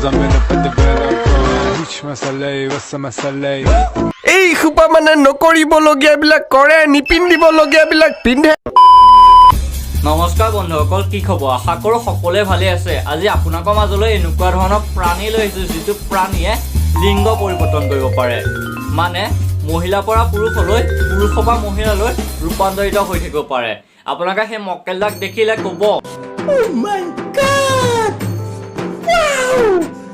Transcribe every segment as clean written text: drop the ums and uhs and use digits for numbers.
بازم به نوبت ولم کن هیچ مسئله ای واسه مسئله ای. এই সোপা মানে নকৰিবলগীয়াবিলাক কৰে, নিপিন্ধিবলগীয়াবিলাক পিন্ধে। নমস্কাৰ বন্ধুসকল, কি খবৰ? আশা কৰোঁ সকলোৱে ভালে আছে। আজি আপোনালোকৰ মাজলৈ এনেকুৱা ধৰণৰ প্ৰাণী লৈ আহিছোঁ, যিটো প্ৰাণীয়ে লিংগ পৰিৱৰ্তন কৰিব পাৰে, মানে মহিলাৰ পৰা পুৰুষলৈ, পুৰুষৰ পৰা মহিলালৈ ৰূপান্তৰিত হৈ থাকিব পাৰে। আপোনালোকে সেই মক্কেলদাক দেখিলে ক'ব।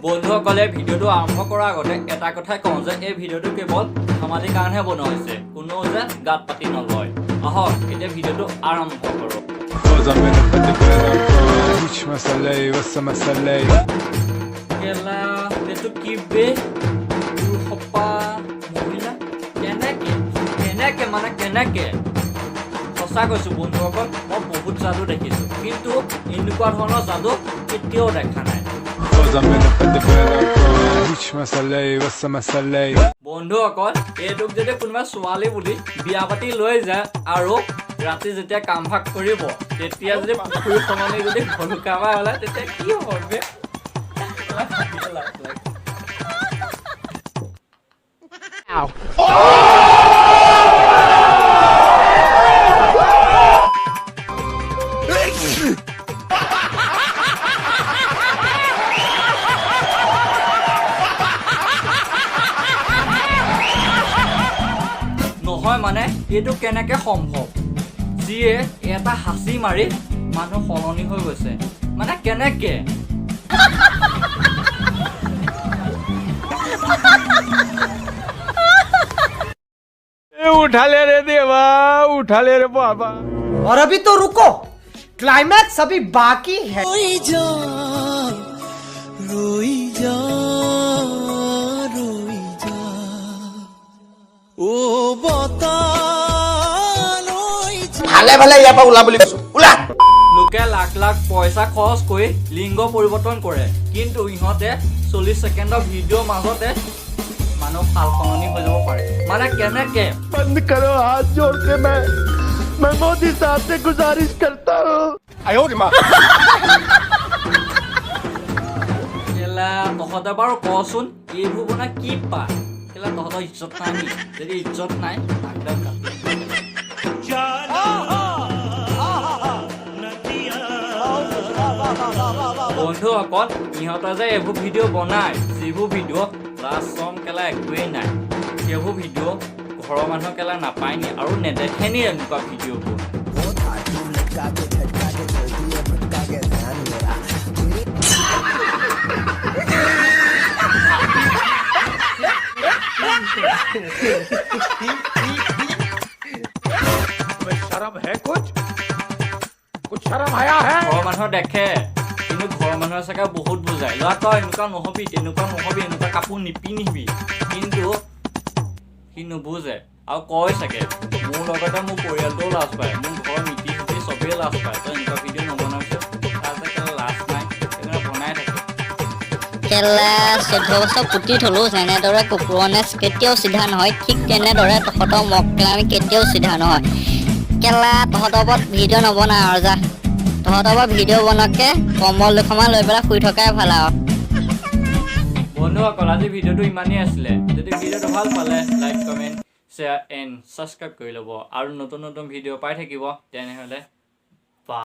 বন্ধুসকলে, ভিডিঅ'টো আৰম্ভ কৰাৰ আগতে এটা কথাই কওঁ যে এই ভিডিঅ'টো কেৱল ধেমালিৰ কাৰণেহে বনোৱা হৈছে, কোনেও যে গাত পাতি নলয়। আহক, এতিয়া ভিডিঅ'টো আৰম্ভ কৰোঁ। بازم به نوبت ولم کن هیچ مسئله ای واسه مسئله ای. কেলা, এইটো কি বে? পুৰুষপা মহিলা কেনেকে কেনেকে মানে কেনেকে? সঁচা কৈছো বন্ধুসকল, মই বহুত যাদু দেখিছো, কিন্তু এনেকুৱা ধৰণৰ যাদু কেতিয়াও দেখা নাই। بازم به نوبت ولم کن هیچ مسئله ای واسه مسئله ای. বন্ধুসকল, এইটোক যদি কোনোবা ছোৱালী বুলি বিয়া পাতি লৈ যায় আৰু ৰাতি যেতিয়া কাম ভাগ কৰিব, তেতিয়া যদি পুখুৰী সলনি যদি ভলুকা বাঁহ ওলায়, তেতিয়া কি হ'ব বে? লাজ লাগে। নহয়, মানে এইটো কেনেকে সম্ভৱ? যিয়ে এটা হাঁচি মাৰি মানুহ সলনি হৈ গৈছে, মানে কেনেকে? उठा ले रे देवा, उठा ले रे बाबा। और अभी तो रुको, क्लाइमैक्स अभी बाकी है। রই যা, রই যা, রই যা, ও বতাল ওই যা। ভালে ভালে ইয়াৰ পৰা ওলা বুলি কৈছো, ওলা। লোকে লাখ লাখ পইচা খৰচ কৰি লিংগ পৰিৱৰ্তন কৰে, কিন্তু ইহঁতে 40 ছেকেণ্ডৰ ভিডিঅ'ৰ মাজতে মানুহ সাল সলনি হৈ যাব পাৰে, মানে কেনেকে? बंद करो, हाथ जोड़ के मैं मोदी साहब से गुजारिश करता हूँ। কেলা, তহঁতে বাৰু কচোন, এইবোৰ বনাই কি পা? কেলা, তহঁতৰ ইজ্জত নাই নি? যদি ইজ্জত নাই, নাকডাল কাটি। বন্ধুসকল, ইহঁতে যে এইবোৰ ভিডিঅ' বনায়, যিবোৰ ভিডিঅ' লাজ চৰম কেলা একোৱেই নাই, সেইবোৰ ভিডিঅ' ঘৰৰ মানুহে কেলা নাপায় নি আৰু নেদেখে নি এনেকুৱা ভিডিঅ'বোৰ? शर्म है कुछ? कुछ शर्म आया है? ঘৰৰ মানুহে দেখে, কিন্তু ঘৰৰ মানুহে চাগে বহুত বুজায়, ল'ৰা তই এনেকুৱা নহবি, তেনেকুৱা নহবি, এনেকুৱা কাপোৰ নিপিন্ধিবি। কিন্তু সি নুবুজে আৰু কয় চাগে, মোৰ লগতে মোৰ পৰিয়ালটোও লাজ পায়, মোৰ ঘৰৰ মিতিৰ সিতি চবেই লাজ পায়, তই এনেকুৱা ভিডিঅ' নবনাবিচোন। তাৰ যে কেলা লাজ নাই, সেইকাৰণে বনাই থাকে। কেলা, 14 বছৰ পুতি থলো, যেনেদৰে কুকুৰৰ নেজ কেতিয়াও চিধা নহয়, ঠিক তেনেদৰে তহঁতৰ মক্কেলামি কেতিয়াও চিধা নহয়। কেলা, তহঁতৰ ওপৰত ভিডিঅ' নবনাও আৰু যা। তহঁতৰ ওপৰত ভিডিঅ' বনোৱাতকে কম্বল দুখনমান লৈ পেলাই শুই থকাই ভাল আৰু। বন্ধুসকল, আজি ভিডিঅ'টো ইমানেই আছিলে। যদি ভিডিঅ'টো ভাল পালে like, comment, share and subscribe কৰি ল'ব আৰু নতুন নতুন ভিডিঅ' পাই থাকিব। তেনেহ'লে